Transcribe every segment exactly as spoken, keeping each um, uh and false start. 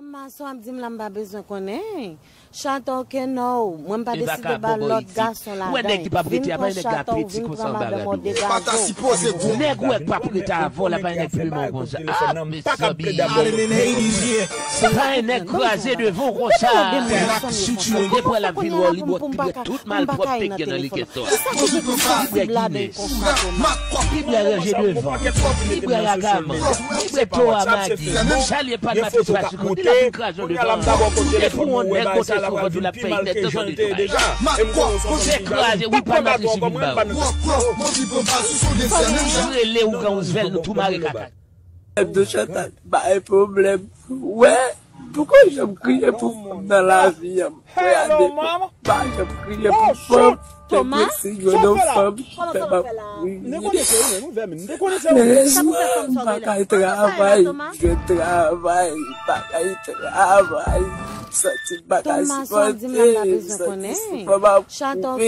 Mason ap di m la, m pa bezwen konnen. Chata, ok, no. Mwen m pa deside ba lòt gason ladan. Vin pran chata w, vin pran madanm w, degaje w. Nèg ou wè k p ap rete avè w la, pa yon nèg plimen w konsa. Ah, mezanmi. Pa yon nèg kraze devan w konsa. Depi w ap vin wè w, li bò tout malpwòpte k gen nan likèt. Pibrè Guinness, pibrè ranje devan, pibrè ragaman, pibrè to a magi, salye pa matiswa sou kote, l ap vin kraze w devan. Depi w wè yon nèg kote sou vant ou, l ap fè inèt tan de travay. Fè kraze, wi, pa matiswa vin ba w. Rele ougan ouzvèl, nou tou mare kaka. Ebdo Chantal, bay pwoblèm. Wè, pou kon janm kriye pou fanm nan lavi an. Wè, ade, pa janm kriye pou fanm. Toma, sa w fè la? Kòman sa w fè la? Malezman, m pa kay travay. Jwenn travay, m pa kay travay. M santi m pa kay sipòte. M santi si fanm ap koupe,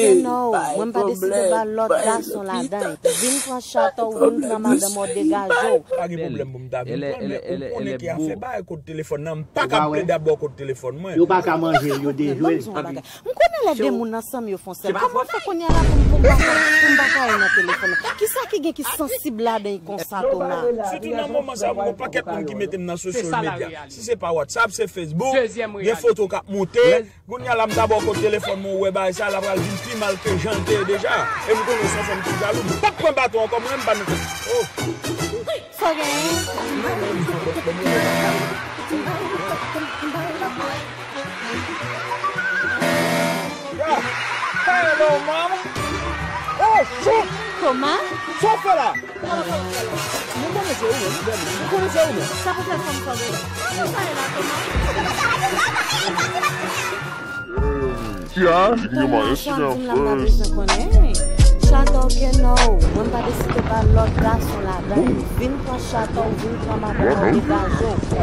bay pwoblèm, bay lopita. Vin pran chata w, vin pran madanm w, degaje w. Pa gen pwoblèm pou m ta vin pran, men ou konnen ki afè bagay kòd telefòn nan, m pa ka plede ap ba w kòd telefòn mwen. Yo pa ka manje l, yo dejwe l. M konnen lè de moun ansanm yo fè yon sèl. Kòman fè kounye a la pou m, pou m pa ka, pou m pa ka ale nan telefòn nan? Kisa ki gen ki sansib ladan l konsa, Toma? Sitou nan moman sa, m gon pakèt moun ki mete m nan social media. Si se pa WhatsApp, se Facebook, gen foto k ap monte. Kounye a la, m ta ba w kòd telefòn mwen, ou wè bagay sa la pral vin pi mal ke jan l te ye deja. E m konnen w se yon fanm ki jalou. M p ap pran baton ankò, mwen menm pa nan. Oh! Sa w genyen? Yeah. Hello, mama. Oh, shit! Toma? Sa w fè la? Nou konnen se ou menm, nou konnen se ou menm. Sa pou fè fanm sa w genyen? Kòman sa ye la, Toma? Toma, sa w ap di m la, m pa bezwen konnen. Chata, ok, no. Mwen m pa deside ba lòt gason ladan. Vin pran chata w, vin pran madanm w, degaje w.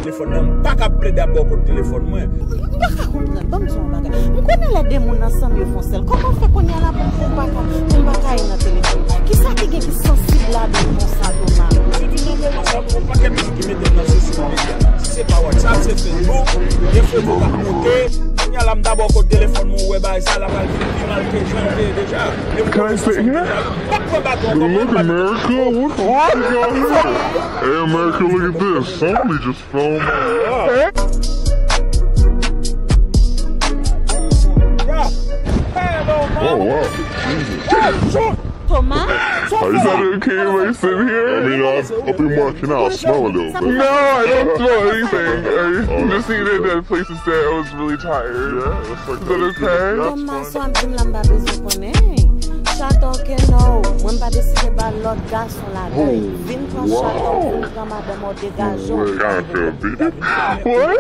Telefòn nan, m pa ka plede ap ba w kòd telefòn mwen. M pa ka konprann, ban m di w yon bagay. M konnen lè de moun ansanm yo fè yon sèl. Kòman fè kounye a la pou m, pou m pa ka, pou m pa ka ale nan telefòn? Kisa ki gen ki sansib ladan l konsa, Toma? Sitou nan moman sa, m gon pakèt moun ki mete m nan social media. Si se pa WhatsApp, se Facebook, gen foto k ap monte. Kounye a la, m ta ba w kòd telefòn mwen, ou wè bagay sa la pral vin pi mal ke jan l te ye deja. E m konnen w se yon fanm ki jalou. M p ap pran baton ankò, mwen menm pa nan. Look, America, what, what? Hey, America, look at this. Somebody just fell on my lap. Oh, wow. Jesus. Toma? Is that okay if I sit here? I mean, I, open more, can I smell a little bit? No, I don't smell anything. I just needed that place to sit. I was really tired. Yeah, it's like, is that okay? Toma, sa w ap di m la, m pa bezwen konnen. Chata, ok, no. Mwen m pa deside ba lòt gason ladan. Vin pran chata w, vin pran madanm w, degaje w. What?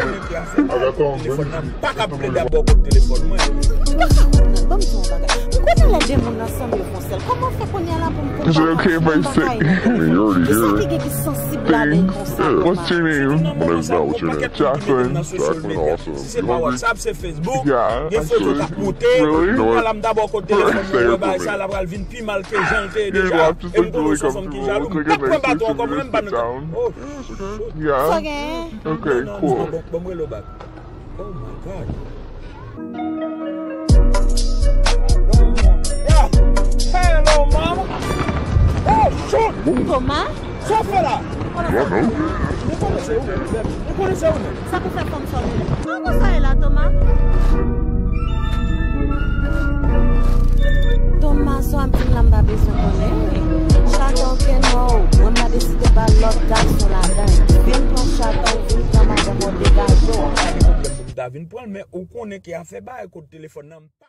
Telefòn nan, m pa ka plede ap ba w kòd telefòn mwen. M pa ka konprann, ban m di w yon bagay. M konnen lè de moun ansanm yo fè yon sèl. Kòman fè kounye a la pou m, pou m pa ka, pou m pa ka ale nan telefòn? Kisa ki gen ki sansib ladan l konsa, Toma? Sitou nan moman sa, m gon pakèt moun ki mete m nan social media. Si se pa WhatsApp, se Facebook, gen foto k ap monte. Kounye a la, m ta ba w kòd telefòn mwen, ou wè bagay sa la pral vin pi mal ke jan l te ye deja. E m konnen w se yon fanm ki jalou. M p ap pran baton ankò, mwen menm pa nan. Oh, shoot. Sa w genyen? Ok, cool. Bon, bon, bon, mwen rele w back. Oh my God. Yeah. Hello, mama. Oh, shoot. Toma? Sa w fè la? Nou konnen se ou menm, nou konnen se ou menm. Sa pou fè fanm sa w genyen? Kòman sa ye la, Toma? Toma, sa w ap di m la, m pa bezwen konnen. Chata, ok, no. Mwen m pa deside ba lòt gason ladan. Vin pran chata w, vin pran madanm w, degaje w. M ta vin pran l, men ou konnen ki afè bagay kòd telefòn nan, m pa